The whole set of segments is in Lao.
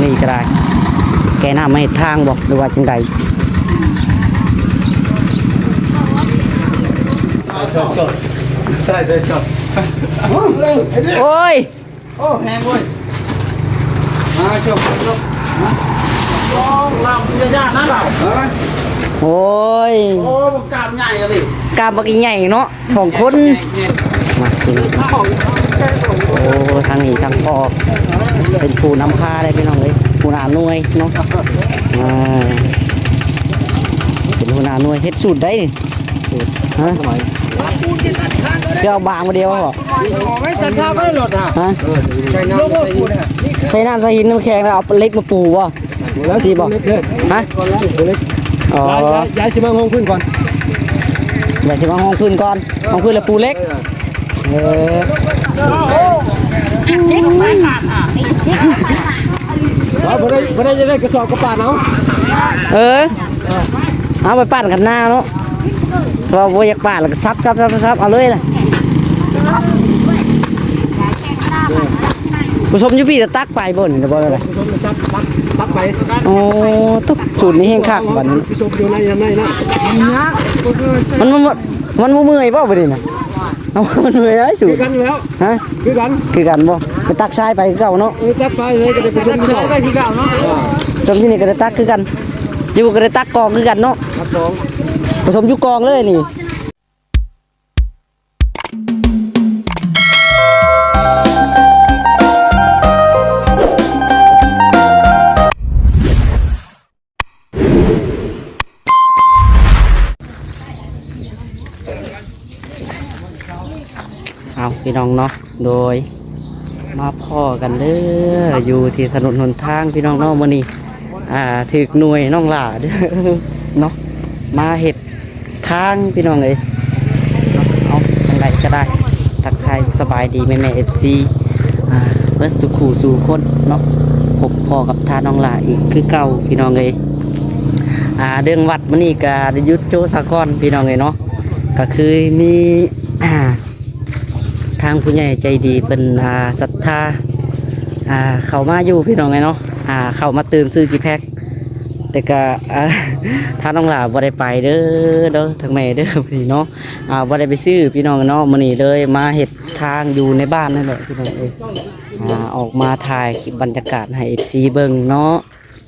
ນີ້ກໍໄດ້ ແກ່ນ້ຳມາເຮັດທາງບໍ່ ຫຼືວ່າຈັ່ງໃດ? ໂອ້ຍ ໂອ້ ແຮງເວີຍ ມາ ໂຊກ ໂຊກ ໂອ້ ລຳ ຢ່າ ຢ່ານະລາວ ໂອ້ຍ ໂອ້ ບັກກ້າມໃຫຍ່ອີ່ຫຼີ ກ້າມບັກໃຫຍ່ເນາະ ສອງຄົນ ມາກິນ ໂອ້ ທາງນີ້ທາງພໍ່ເປັນຜູ້ນຳພາເດ້ພີ່ນ້ອງເອີຍ ຫົວໜ້າໜ່ວຍເນາະ ອ່າ ເປັນຫົວໜ້າໜ່ວຍ ເຮັດສູດໃດນີ້ ຮະ ເຈົ້າບາງບໍ່ດຽວບໍ່ ຮະ ໃສ່ນ້ຳໃສ່ຫີນນ້ຳແຂງແລ້ວເອົາເຫຼັກມາປູບໍ່? ຊິບໍ່ ຮະ ອໍ ຢາຍ ຢາຍ ຢາຍຊິມາຮອງພື້ນກ່ອນ ຢາຍຊິມາຮອງພື້ນກ່ອນ ຮອງພື້ນແລ້ວປູເຫຼັກ ເອີ ບໍ່ໄດ້ ບໍ່ໄດ້ ຈະໄດ້ກະສອບກະປານເອົາ ເອີ ເອົາໄປປານກັນໜ້າເນາະ ເພາະວ່າບໍ່ຢາກປານແລ້ວກໍສັບໆໆໆ ເອົາເລີຍລະ ຜູ້ຊົມຢູ່ພີ້ລະຕັກ ໄປບໍ່ນີ້ ບໍ່ໄດ້ ຕັກ ຕັກ ຕັກໄປ ໂອ້ ຕົກສູດນີ້ແຮງຄັກບັດນີ້ ໄປສົບຢູ່ໃນ ໃນນັ້ນ ມັນ ມັນ ມັນບໍ່ເມື່ອຍບໍ່ບັດນີ້ນະ? ເອົາ ມັນເມື່ອຍໄດ໋ສູດ ຄືກັນແລ້ວ ຮະ ຄືກັນ ຄືກັນບໍ່? ໄປຕັກຊາຍໄປຄືເກົ່າເນາະ ເອີ ຕັກໄປເລີຍ ກໍໄດ້ໄປສົບຢູ່ ຕັກຊາຍໄປຄືເກົ່າເນາະ ສົມຢູ່ນີ້ກໍໄດ້ຕັກຄືກັນ ຢູ່ກໍໄດ້ຕັກກອງຄືກັນເນາະ ຕັກກອງ ປະສົມຢູ່ກອງເລີຍນີ້. ເອົາ ພີ່ນ້ອງເນາະ ໂດຍ ມາພໍ້ກັນເດີ ຢູ່ທີ່ຖະໜົນຫົນທາງ ພີ່ນ້ອງເນາະ ມື້ນີ້ ອ່າ ຖືກໜ່ວຍນ້ອງຫຼ້າເດີເນາະ ມາເຮັດ ທາງ ພີ່ນ້ອງເອີຍ ເອົາ ຈັ່ງໃດກໍໄດ້ ທັກທາຍສະບາຍດີແມ່ໆ ເອັຟຊີ ອ່າ ເບິດສູ່ຄູ່ສູ່ຄົນເນາະ ພົບພໍ້ກັບທ່ານນ້ອງຫຼ້າອີກຄືເກົ່າ ພີ່ນ້ອງເອີຍ ອ່າ ເລື່ອງວັດມື້ນີ້ກໍໄດ້ຢຸດໂຈະສາກ່ອນ ພີ່ນ້ອງເອີຍເນາະ ກໍຄືມີ ອ່າ ທາງຜູ້ໃຫຍ່ໃຈດີເພິ່ນ ອ່າ ສັດທາ ອ່າ ເຂົ້າມາຢູ່ ພີ່ນ້ອງເອີຍເນາະ ອ່າ ເຂົ້າມາຕື່ມຊື້ຊິແພັກ ແຕ່ກະ ອ່າ ທ່ານນ້ອງຫຼ້າບໍ່ໄດ້ໄປເດີ ເດີ ທັງແມ່ເດີ ມື້ນີ້ເນາະ ອ່າ ບໍ່ໄດ້ໄປຊື້ພີ່ນ້ອງເນາະ ມື້ນີ້ເລີຍມາເຮັດທາງຢູ່ໃນບ້ານນັ້ນແຫຼະພີ່ນ້ອງເອີຍ ອ່າ ອອກມາຖ່າຍຄລິບບັນຍາກາດໃຫ້ເອັຟຊີເບິ່ງເນາະ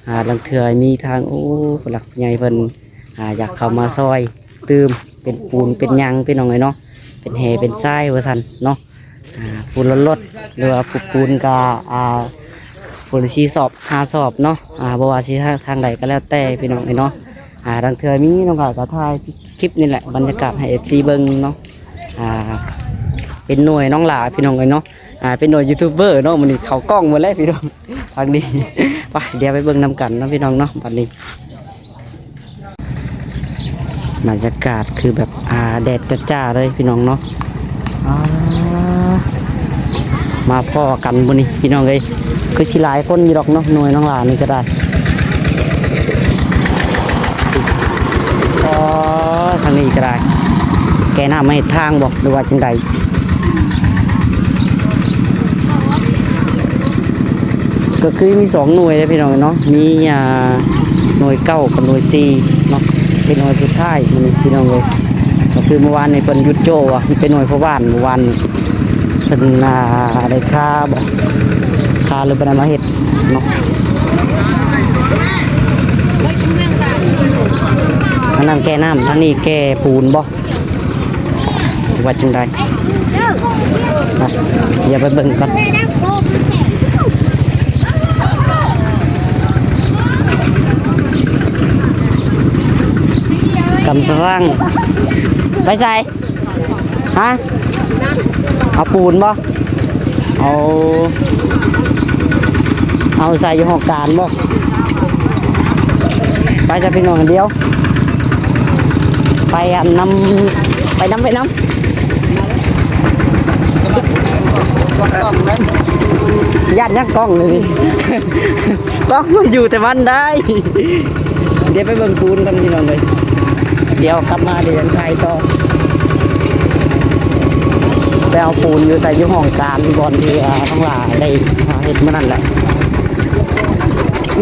ອ່າ ລາງເທື່ອມີທາງ ໂອ້ ຜູ້ຫຼັກຜູ້ໃຫຍ່ເພິ່ນ ອ່າ ຢາກເຂົ້າມາຊ່ອຍຕື່ມ ເປັນປູນເປັນຫຍັງພີ່ນ້ອງເອີຍເນາະ ເປັນແຮ່ເປັນຊາຍວ່າຊັ້ນເນາະ ອ່າ ປູນລົດໆ ຫຼືວ່າປູນກໍ ອ່າ ປູນລະສີ່ສອບ ຫ້າສອບເນາະ ອ່າ ບໍ່ວ່າຊິທາງໃດກໍແລ້ວແຕ່ພີ່ນ້ອງເອີຍເນາະ ອ່າ ລາງເທື່ອມີນ້ອງກໍ ກໍຖ່າຍຄລິບນີ້ແຫຼະ ບັນຍາກາດໃຫ້ເອັຟຊີເບິ່ງເນາະ ອ່າ ເປັນໜ່ວຍນ້ອງຫຼ້າພີ່ນ້ອງເອີຍເນາະ ອ່າ ເປັນໜ່ວຍຢູທູບເບີເນາະ ມື້ນີ້ເຂົ້າກ້ອງໝົດແລ້ວພີ່ນ້ອງ ທາງນີ້ ໄປ ດຽວໄປເບິ່ງນຳກັນເນາະພີ່ນ້ອງເນາະ ບັດນີ້ ບັນຍາກາດຄືແບບ ອ່າ ແດດຈ້າໆເລີຍພີ່ນ້ອງເນາະ ອ່າ ມາພໍ້ກັນມື້ນີ້ພີ່ນ້ອງເອີຍ ຄືຊິຫຼາຍຄົນຢູ່ດອກເນາະ ໜ່ວຍນ້ອງຫຼ້ານີ້ກໍໄດ້ ອໍ ທາງນີ້ກໍໄດ້ ແກ່ນ້ຳມາເຮັດທາງບໍ່ ຫຼືວ່າຈັ່ງໃດ? ກໍຄືມີສອງໜ່ວຍເດ້ພີ່ນ້ອງເນາະ ມີ ອ່າ ໜ່ວຍເກົ້າກັບໜ່ວຍສີ່ເນາະ ເປັນໜ່ວຍສຸດທ້າຍມື້ນີ້ພີ່ນ້ອງເອີຍ ກໍຄືມື້ວານນີ້ເພິ່ນຢຸດໂຈະວ່າເປັນໜ່ວຍພໍ່ບ້ານ ມື້ວານນີ້ເພິ່ນ ອ່າ ໄດ້ຄາບໍ່ ຄາ ຫຼືບໍ່ໄດ້ມາເຮັດເນາະ ທາງນັ້ນແກ່ນ້ຳ ທາງນີ້ແກ່ປູນບໍ່? ວ່າຈັ່ງໃດ ມາ ດຽວໄປເບິ່ງກ່ອນ ກຳລັງ ໄປໃສ? ຮະ ເອົາປູນບໍ່? ເອົາ ເອົາໃສ່ຢູ່ຫ້ອງການບໍ່? ໄປຊະພີ່ນ້ອງ ດຽວ ໄປອັນນຳ ໄປນຳ ໄປນຳ ຢ້ານຍັງກ້ອງເລີຍນີ້ ກ້ອງມັນຢູ່ແຕ່ບ້ານໄດ້ ດຽວໄປເບິ່ງປູນກັນພີ່ນ້ອງເອີຍ ດຽວກັບມາດຽວຍັງຖ່າຍຕໍ່ ໄປເອົາປູນຢູ່ໃສ ຢູ່ຫ້ອງການ ຢູ່ບ່ອນທີ່ ອ່າ ນ້ອງຫຼ້າໄດ້ ອ່າ ເຮັດມື້ນັ້ນແຫຼະ.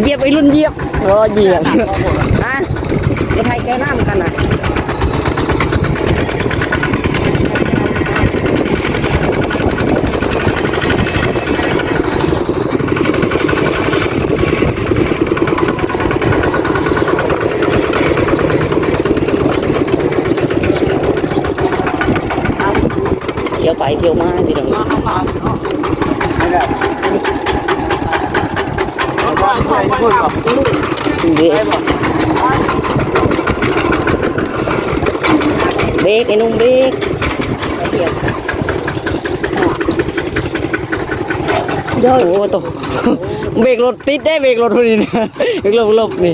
ຢຽບ ໄອ້ລຸ້ນຢຽບ ເອີ ຢຽບ ຮະ ໄປໄຖແກ່ນ້ຳກັນນະ. ທ່ຽວໄປທ່ຽວມາພີ່ນ້ອງ ເບຣກ ເບຣກ ໄອ້ໜຸ່ມ ເບຣກ ໂອ້ໂຕ. ເບຣກລົດຕິດເດ້ ເບຣກລົດພຸ້ນນີ້ນະ ເບຣກລົດ ລົດນີ້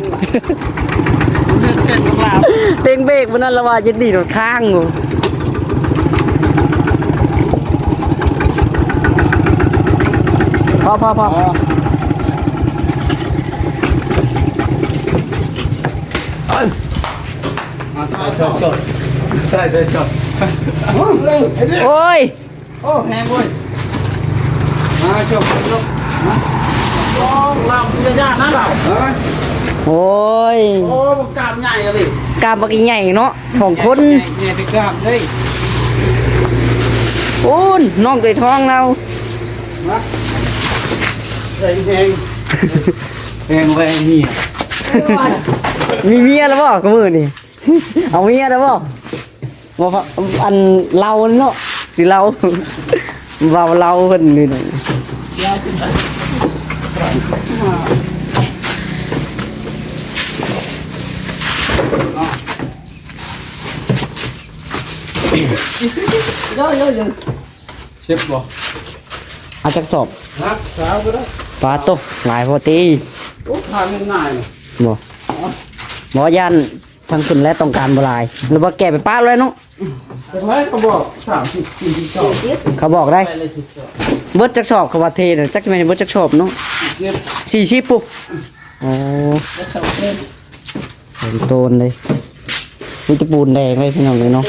ເຕັງເບຣກມື້ນັ້ນລະວ່າຈະດີດລົດຄ້າງຢູ່. ພໍ ພໍ ພໍ ມາໃສ່ເສື້ອໂຈດ ໃສ່ເສື້ອໂຈດ ໂອ້ຍ. ໂອ້ ແຮງເວີຍ ມາເຈົ້າ ມາ ລອງລຳ ຢ່າຢ້ານນະລາວ ໂອ້ຍ ໂອ້ ມັນກ້າມໃຫຍ່ອີ່ຫຼີ ກ້າມບັກໃຫຍ່ເນາະ ສອງຄົນ ໃຫຍ່ແຕ່ກ້າມເລີຍ ໂອ້ ນ້ອງເຄີຍທ້ອງລາວ ມາ ໃສ່ແຮງ ແຮງໄວ້ເມຍ ມີເມຍແລ້ວບໍ່ ມື້ນີ້ ເອົາເມຍແລ້ວບໍ່? ບໍ່ ອັນເລົ່າເນາະ ຊິເລົ່າ ເວົ້າເລົ່າເພິ່ນນີ້ນະ ເຈັບບໍ່? ເອົາຈັກສອບ? ຮະ? ຊາວກໍໄດ້ ປາໂຕ ຫຼາຍໂພດຕິ ໂອ້ ຜ່ານງ່າຍໆ ບໍ່ ບໍ່ ຢ້ານ ທາງເພິ່ນແລະຕ້ອງການບໍ່ຫຼາຍ ຫຼືວ່າແກະໄປປະແລ້ວເນາະ ເຂົາບອກສາມສິບ ສີ່ສິບສອງ ເຂົາບອກໄດ້ ເບິດຈັກສອບ ເຂົາວ່າເທນະ ຈັກແມ່ນເບິດຈັກສອບເນາະ ສີ່ສິບ ສີ່ສິບ ປຸ ອໍ ເຕັມໂຕນເລີຍ ມີແຕ່ປູນແດງເລີຍພີ່ນ້ອງເອີຍເນາະ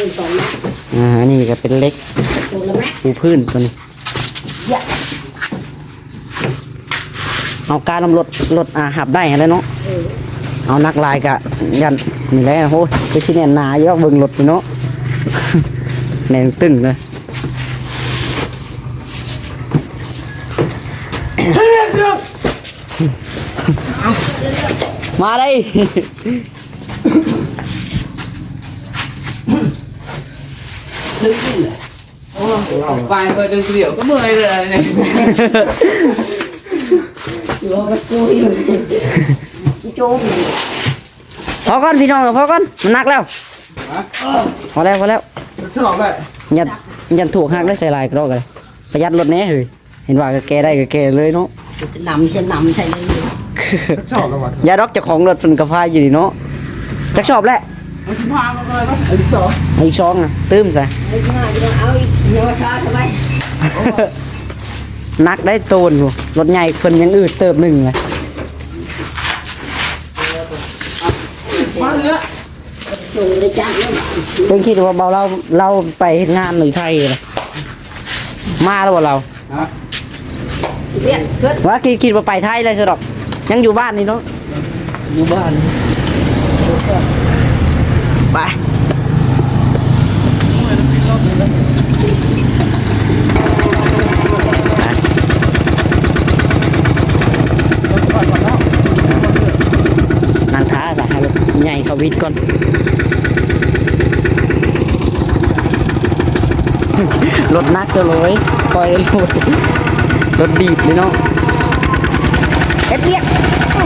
ອ່າ ອັນນີ້ກໍເປັນເຫຼັກ ປູພື້ນຕົວນີ້. ເອົາກ້ານຳລົດ ລົດ ອ່າ ຮັບໄດ້ຫັ້ນແຫຼະເນາະ ເອີ ເອົາໜັກຫຼາຍກະຢ້ານນີ້ແຫຼະ ໂອ້ຍ ຄືຊິແໜ້ນໜາຢູ່ດອກ ເບິ່ງລົດນີ້ເນາະ ແໜ້ນຕຶ້ງເລີຍ ມາໄດ້ ໄປເພິ່ນເດີ ກໍເມື່ອຍເລີຍນີ້ ພໍກ່ອນພີ່ນ້ອງ ພໍກ່ອນ ມັນໜັກແລ້ວ ພໍແລ້ວ ພໍແລ້ວ ຊອບແລ້ວ ຢ່າ ຢ່າຖວກຫັກໄດ້ ໃສ່ຫຼາຍກະດອກເລີຍ ປະຢັດລົດແດ່ເຮີ້ຍ. ເຫັນວ່າກໍແກ່ໄດ້ກໍແກ່ເລີຍເນາະ ນຳເຊນນຳໃສ່ເລີຍ ຈັກສອບແລ້ວວະ ຢ່າດອກ ເຈົ້າຂອງລົດເພິ່ນກໍພາຢູ່ນີ້ເນາະ ຈັກສອບແລ້ວ ອີກສອງ ອີກສອງນະ ຕື່ມຊະ ເອົາອີກ ເອົາອີກ ເອົາຊາທຳໄມ ໜັກໄດ້ໂຕນ ລົດໃຫຍ່ເພິ່ນຍັງອືດເຕີບໜຶ່ງເລີຍ ມາເລີຍ. ເຈົ້າຄິດວ່າເບົາເລົ່າ ເລົ່າໄປເຮັດງານຢູ່ໄທລະ ມາແລ້ວບໍ່ລາວ? ຮະ? ວ່າຄິດ ຄິດວ່າໄປໄທແລ້ວຊະດອກ ຍັງຢູ່ບ້ານນີ້ເນາະ ຢູ່ບ້ານ ໄປ. ນັ່ງຖ້າຊະ ໃຫ້ລົດໃຫຍ່ເຂົາວິດກ່ອນ ລົດໜັກຕົວະໂລຍ ຄ່ອຍລົດ ລົດດີດເລີຍເນາະ ເຮັດວຽກ ໂອ້.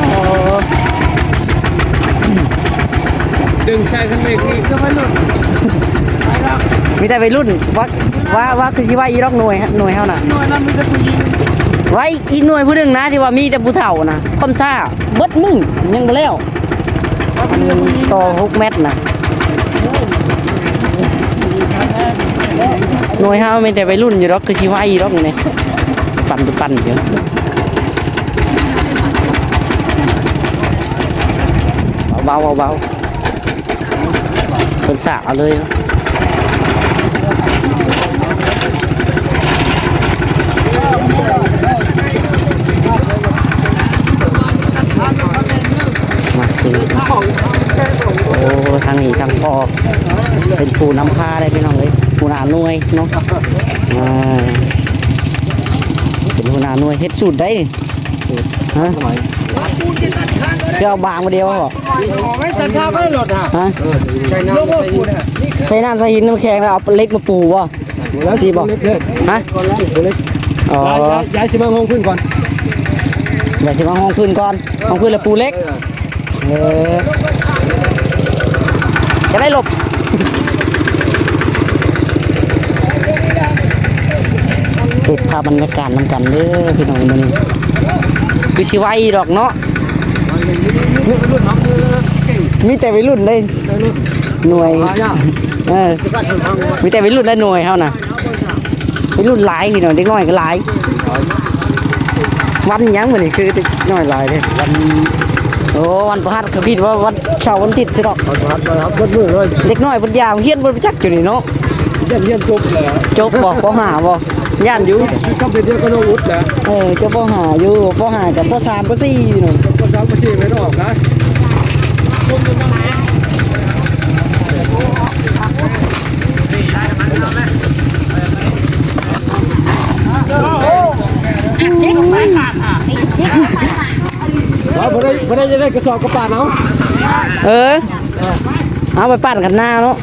ດຶງໃສ່ຄັນເບຣກນີ້ກໍໄວລຸ້ນ ມີແຕ່ໄວລຸ້ນ ວ່າ ວ່າ ວ່າຄືຊິໄວຢູ່ດອກ ໜ່ວຍ ໜ່ວຍເຮົານະ ໜ່ວຍນັ້ນມີແຕ່ຜູ້ຍິງ ໄວອີກໜ່ວຍຜູ້ໜຶ່ງນະ ທີ່ວ່າມີແຕ່ຜູ້ເຖົ້ານະ ຄວາມຊ້າເບິດມື້ຍັງບໍ່ແລ້ວ ຕໍ່ຫົກແມັດນະ ໜ່ວຍເຮົາມີແຕ່ໄວລຸ້ນຢູ່ດອກ ຄືຊິໄວຢູ່ດອກນີ້ ປັ່ນ ປັ່ນຢູ່ ເບົາໆ ເບົາໆ. ເພິ່ນສາກເອົາເລີຍເນາະ ເ ຜູ້ນຳພາໄດ້ພີ່ນ້ອງເອີຍ ຫົວໜ້າໜ່ວຍເນາະ ອ່າ ເປັນຫົວໜ້າໜ່ວຍ ເຮັດສູດໃດ ຮະ ຄືເອົາບາງມາດຽວບໍ່ ຮະ ໃສ່ນ້ຳໃສ່ຫີນນ້ຳແຂງ ແລ້ວເອົາເຫຼັກມາປູບໍ່ ຊິບໍ່ ຮະ ອໍ ຢາຍ ຢາຍຊິມາຮອງພື້ນກ່ອນ ຢາຍຊິມາຮອງພື້ນກ່ອນ ຮອງພື້ນແລ້ວປູເຫຼັກ ເອີ ຈະໄດ້ຫຼົບ ເກັບພາບບັນຍາກາດນຳກັນເດີພີ່ນ້ອງ ມື້ນີ້ຄືຊິໄວດອກເນາະ ມີແຕ່ໄວລຸ້ນເດ້ ໜ່ວຍ ເອີ ມີແຕ່ໄວລຸ້ນ ແລະ ໜ່ວຍເຮົານະ ໄວລຸ້ນຫຼາຍພີ່ນ້ອງ ເດັກນ້ອຍກໍຫຼາຍ ວັນຫຍັງມື້ນີ້ຄືເດັກນ້ອຍຫຼາຍແທ້ ວັນ ໂອ້ ວັນພະຫັດ ກໍຄິດວ່າວັນເສົາວັນອາທິດຊິດອກ ວັນພະຫັດ ວັນພະຫັດ ເບິດມື້ເລີຍ ເດັກນ້ອຍເພິ່ນຢາກຮຽນບໍ່ຈັກຢູ່ນີ້ເນາະ ຢ້ານຮຽນຈົບແລ້ວ ຈົບບໍ່ ປໍຫ້າບໍ່ ຢ້ານຢູ່ ກໍເປັນດຽວກັບນ້ອງອຸດແຫຼະ ເອີ ຈົບປໍຫ້າຢູ່ ປໍຫ້າກັບປໍສາມ ປໍສີ່ ພີ່ນ້ອງ ປໍສາມ ປໍສີ່ ແມ່ນອອກນະ ວ່າບໍ່ໄດ້ ບໍ່ໄດ້ ຈະໄດ້ກະສອບກະປານເອົາ ເອີ ເອົາໄປປັ້ນກັນໜ້າເນາະ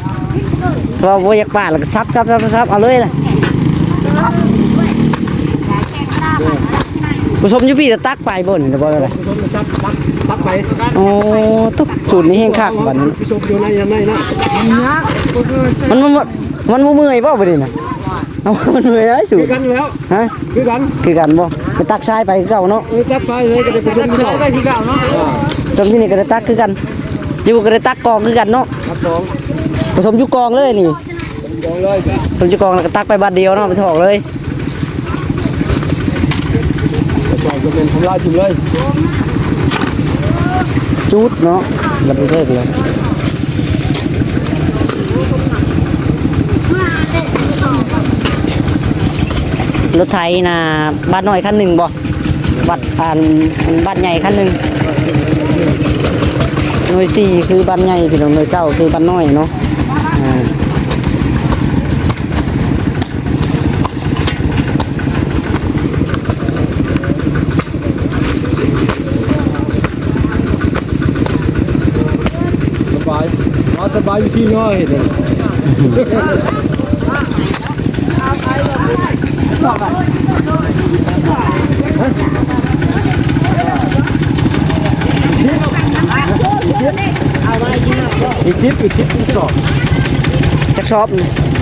ເພາະວ່າບໍ່ຢາກປາດ ແລ້ວກໍສັບໆໆໆ ເອົາເລີຍລະ ຜູ້ຊົມຢູ່ພີ້ລະຕັກໄປບໍ່ນີ້ ຫຼືວ່າແນວໃດ ຕັກ ຕັກ ຕັກໄປ ອໍ ຕຸບສູດນີ້ແຮງຄັກບັດນີ້ ຜູ້ຊົມຢູ່ໃນ ໃນນະ ມັນ ມັນ ມັນບໍ່ເມື່ອຍບໍ່ບັດນີ້ນະ ເອົາ ມັນເມື່ອຍຫຼາຍສູດ ຄືກັນແລ້ວ ຮະ ຄືກັນ ຄືກັນບໍ່ ໄປຕັກຊາຍໄປຄືເກົ່າເນາະ ເອີ ຕັກໄປເລີຍ ກໍໄດ້ປະຊຸມຢູ່ ໄປຄືເກົ່າເນາະ ອ່າ ສົມຢູ່ນີ້ກໍໄດ້ຕັກຄືກັນ ຢູ່ກໍໄດ້ຕັກກອງຄືກັນເນາະ ຕັກກອງ ປະສົມຢູ່ກອງເລີຍນີ້ ກອງເລີຍ ປະສົມຢູ່ກອງແລ້ວກໍຕັກໄປບາດດຽວເນາະ ໄປຖອກເລີຍ ກອງກໍແມ່ນທຳລາຍຖິ້ມເລີຍ ຈູດເນາະ ບັດນີ້ເລີກເລີຍ. ລົດໄຖນະ ບ້ານນ້ອຍຄັນໜຶ່ງບໍ່? ບັດ ອັນ ບ້ານໃຫຍ່ຄັນໜຶ່ງ. ໜ່ວຍສີ່ຄືບ້ານໃຫຍ່ພີ່ນ້ອງ, ໜ່ວຍເກົ້າຄືບ້ານນ້ອຍເນາະ. ອ່າ. ສະບາຍ ອໍ ສະບາຍວິທີນ້ອຍເດ້. ອີກສິບ ອີກສິບ ອີກສອງ ຈັກສອບ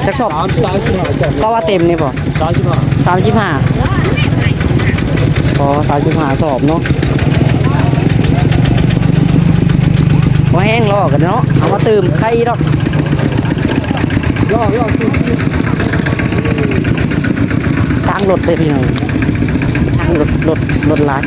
ຈັກສອບ? ສາມ ສາມສິບຫ້າ ສອບ ເພາະວ່າເຕັມນີ້ບໍ່? ສາມສິບຫ້າ ສາມສິບຫ້າ ອໍ ສາມສິບຫ້າສອບເນາະ. ບໍ່ແຫ້ງ ລໍກັນເນາະ ເອົາມາຕື່ມໄຂ່ອີກດອກ. ລໍ ລໍ ທາງລົດເດ້ພີ່ນ້ອງ, ທາງລົດ ລົດ ລົດຫຼາຍ.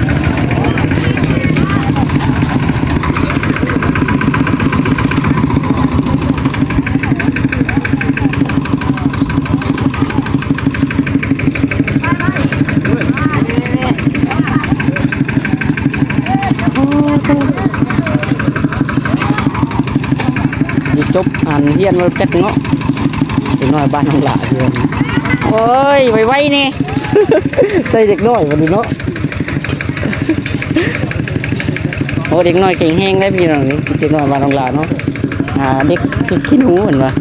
ຊິຈົບອັນຮຽນບໍ່ຈັກເນາະ, ເດັກນ້ອຍບ້ານນ້ອງຫຼ້າຢູ່. ໂອ້ຍ ໄວໆແດ່ ໃສ່ເດັກນ້ອຍບັດນີ້ເນາະ. ໂອ້ ເດັກນ້ອຍແຂງແຮງເດ້ພີ່ນ້ອງ, ເດັກນ້ອຍບ້ານນ້ອງຫຼ້າເນາະ. ອ່າ ເດັກພິກຂີ້ໜູເພິ່ນວ່າ.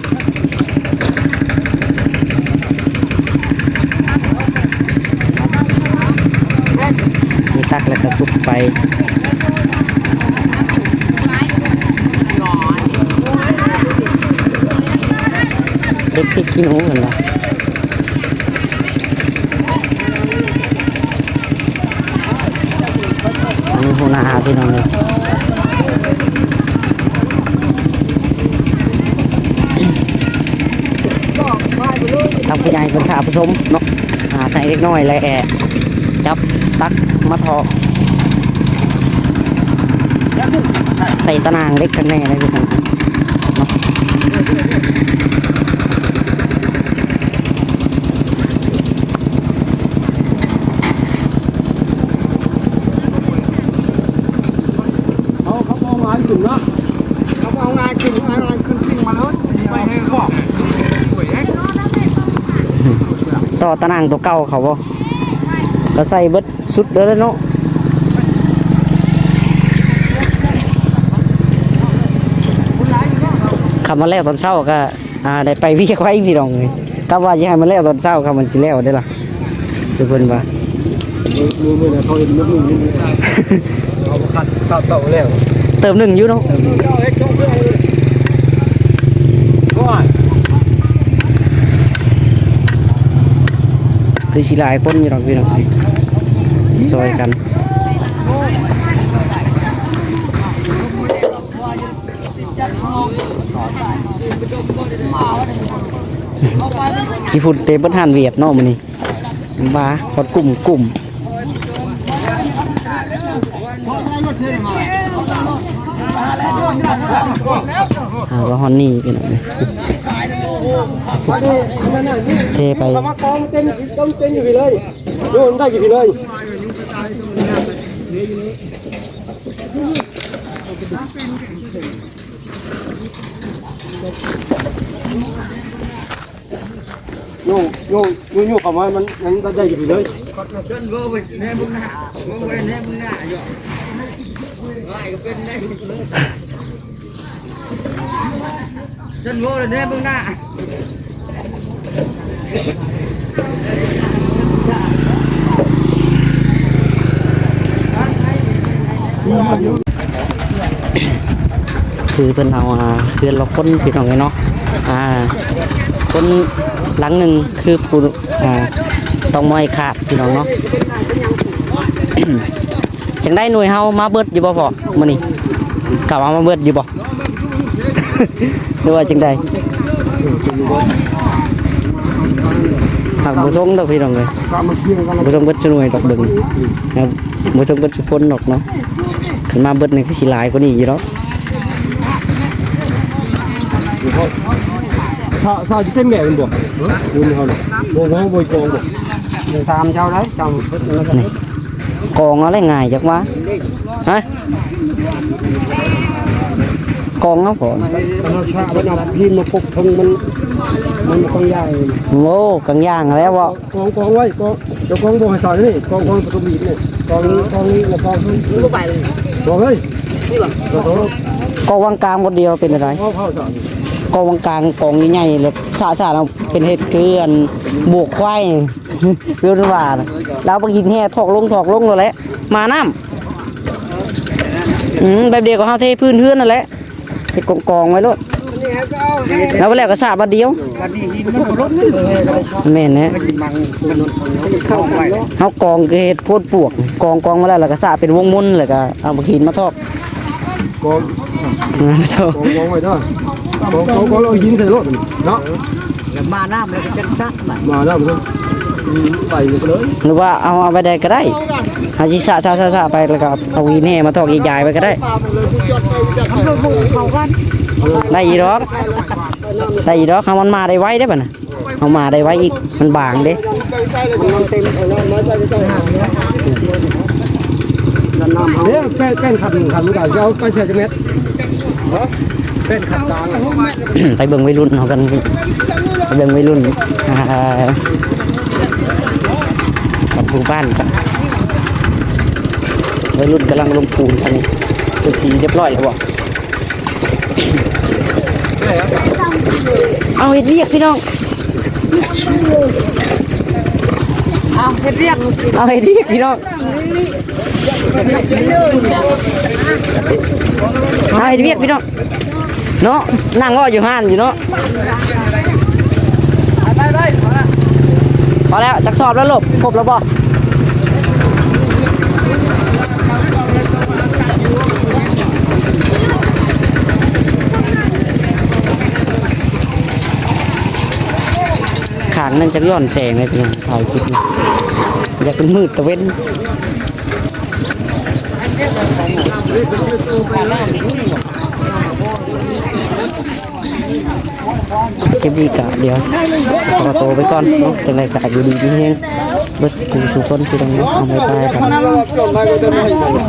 ນີ້ຕັກແລ້ວກໍສຸກໄປ. ເດັກພິກຂີ້ໜູເພິ່ນວ່າ. ອັນນີ້ຫົວໜ້າພີ່ນ້ອງເອີຍ, ທາງຜູ້ໃຫຍ່ເພິ່ນຖ້າປະສົມເນາະ, ອ່າ ໃຫ້ເດັກນ້ອຍແລະ ຈັບຕັກມາຖອກ ໃສ່ຕາໜ່າງເຫຼັກຂ້າງໃນເນາະ. ເອົາ ເຂົາເອົາງານຂຶ້ນເນາະ, ເຂົາເອົາງານຂຶ້ນ ເອົາງານຂຶ້ນ ຂຶ້ນມາເລີຍ ໄປໃຫ້ບອກ ຕໍ່ຕາໜ່າງຕົວເກົ່າເຂົາບໍ່? ກໍໃສ່ເບິດຊຸດເລີຍເນາະ. ຄັນວ່າແລ້ວຕອນເຊົ້າກໍ ອ່າ ໄດ້ໄປວຽກໄວພີ່ນ້ອງເອີຍ. ກໍວ່າຊິໃຫ້ມັນແລ້ວຕອນເຊົ້າ ຄັນມັນຊິແລ້ວເດ້ລະ ສຸເພິ່ນວ່າ. ມື້ ມື້ນັ້ນເຂົາເຮັດມື້ໜຶ່ງ ເຂົາບໍ່ຄັດ ເຂົາເຈົ້າແລ້ວ ເຕີມໜຶ່ງຢູ່ເນາະ. ຄືຊິຫຼາຍຄົນຢູ່ດອກພີ່ນ້ອງ ຊ່ອຍກັນ. ຂີ້ຝຸ່ນເຕັມເບິດຮ້ານຫວຽດເນາະມື້ນີ້. ມາຮອດກຸ່ມ ກຸ່ມ ອ່າ ວ່າຮອດນີ້ພີ່ນ້ອງ ເທໄປ ເຂົາມາກອງເຕັມ ເຕັມຢູ່ພີ້ເລີຍ ໂຍນໄດ້ຢູ່ພີ້ເລີຍ. ໂຍກ ໂຍກ ໂຍກ ໂຍກເຂົ້າມາ ມັນຍັງໄດ້ຢູ່ເລີຍ. ເຊີນເວີແນມເບິ່ງໜ້າ ເບິ່ງແນມເບິ່ງໜ້າຢູ່ ອ້າຍກໍເປັນໄດ້ ເຊີນເວີແນມເບິ່ງໜ້າ. ຄືເພິ່ນເອົາ ອ່າ ເຮືອນລະຄົນພີ່ນ້ອງເອີຍເນາະ ອ່າ ຄົນຫຼັງໜຶ່ງຄືຜູ້ ອ່າ ຕ້ອງມອຍຂາດພີ່ນ້ອງເນາະ. ຈັ່ງໃດໜ່ວຍເຮົາມາເບິດຢູ່ບໍ່ພໍ່ມື້ນີ້? ເຂົາເອົາມາເບິດຢູ່ບໍ່ ຫຼືວ່າຈັ່ງໃດ? ຫາກບໍ່ສົ່ງດອກພີ່ນ້ອງເອີຍ ບໍ່ສົ່ງເບິດຊຸໜ່ວຍດອກເບິ່ງ ບໍ່ສົ່ງເບິດຊຸຄົນດອກເນາະ. ຄັນມາເບິດນີ້ຄືຊິຫຼາຍກວ່ານີ້ຢູ່ດອກ. ຖ້າ ຖ້າຊິເຕັມແບບແມ່ນບໍ່? ເອີ ຢູ່ໃນເຮົານີ້ ບໍ່ ບໍ່ ບໍ່ກອງບໍ່? ຖາມເຈົ້າໄດ້ ເຈົ້າເບິດນີ້ ກອງເອົາແຫຼະງ່າຍຈັກວ່າ ຮະ ກອງເອົາ ກອງ ມັນ ມັນເອົາຊະ ມັນເອົາພີນມາປົກເທິງ ມັນ ມັນກອງຢາງ. ໂອ້ ກອງຢາງແລ້ວເວົ້າ ກອງ ກອງໄວ້ ກອງ ເຈົ້າກອງບໍ່ໃຫ້ໃສ່ນີ້ ກອງ ກອງປະຕູມີດນີ້ ກອງນີ້ ກອງນີ້ ແລ້ວກອງນີ້ ກອງເລີຍ ນີ້ບໍ່? ກອງວາງກາງບ່ອນດຽວເປັນຈັ່ງໃດ? ເອົາເຂົ້າໃສ່ ກອງວາງກາງ ກອງໃຫຍ່ໆ ແລ້ວສະໆ ເອົາເປັນເຮັດຄືອັນບວກຄວາຍ. ເລື່ອນວ່າ ລາວບັກຫີນແຫ່ຖອກລົງ ຖອກລົງໂລດແຫຼະ ມານ້ຳ. ອືມ ແບບດຽວກັບເຮົາເທພື້ນເຮືອນນັ້ນແຫຼະ ເຮັດກອງໆໄວ້ໂລດ ແລ້ວໄປແລ້ວກໍສະບາດດຽວ. ບັດນີ້ຫີນມັນບໍ່ລົງເລີຍ ແມ່ນແຫຼະ ມັນມັງ ມັນເຂົ້າໄປ ເຮົາກອງກໍເຮັດໂພດປວກ ກອງໆມາແລ້ວ ແລ້ວກໍສະເປັນວົງມົນ ແລ້ວກໍເອົາບັກຫີນມາຖອກ. ກອງ ກອງ ກອງໄວ້ເດີ ກອງ ກອງ ກອງ ເອົາຫີນໃສ່ໂລດເນາະ ແລ້ວມານ້ຳແລ້ວກໍຈັກສະ ມານ້ຳກໍ ອືມ ໄປເລີຍ ຫຼືວ່າເອົາ ເອົາໄປໄດ້ກໍໄດ້ ເຮົາຊິສະ ສະ ສະ ສະໄປ ແລ້ວກໍເອົາຫີນແຫ່ມາຖອກຢາຍໆໄປກໍໄດ້ ມັນບໍ່ເຂົ້າກັນ ໄດ້ຢູ່ດອກ ໄດ້ຢູ່ດອກ ເຮົາມັນມາໄດ້ໄວເດ້ບັດນະ. ເຮົາມາໄດ້ໄວອີກ ມັນບາງເດ້ ມັນເຕັມ ເອີ ນ້ຳ ນ້ຳໃສ່ໃສ່ ນ້ຳ ນ້ຳເຮົາ ເດ້ ແປ້ນ ແປ້ນຂັນ ຂັນກາງ ຊິເອົາໄປໃສ່ຈັກແມັດ? ແປ້ນຂັນກາງ ໄປເບິ່ງໄວລຸ້ນເຮົາກັນ ໄປເບິ່ງໄວລຸ້ນ ອ່າ ກັນຜູ້ບ້ານກັນ ໄວລຸ້ນກຳລັງລົງປູນ ອັນນີ້ເປັນສີຮຽບຮ້ອຍແລ້ວບໍ່? ເອົາເຮັດວຽກພີ່ນ້ອງ ເອົາເຮັດວຽກ ເອົາເຮັດວຽກພີ່ນ້ອງ ເອົາເຮັດວຽກພີ່ນ້ອງເນາະ ນັ່ງເວົ້າຢູ່ຮ້ານຢູ່ເນາະ. ພໍແລ້ວ ຈັກສອບແລ້ວລູກ ຄົບແລ້ວບໍ່? ຂ້າງໜຶ່ງຈັກຍ້ອນແສງເລີຍພີ່ນ້ອງ ຖ່າຍຄລິບນີ້ ຢາກເປັນມືດຕາເວັນ. ຄລິບນີ້ກະດຽວຂໍໂຕໄປກ່ອນເນາະ ຈັ່ງໃດກະຢູ່ດີມີແຮງເບິດສູ່ຜູ້ສູ່ຄົນ ພີ່ນ້ອງເນາະ ເອົາ ບາຍບາຍ.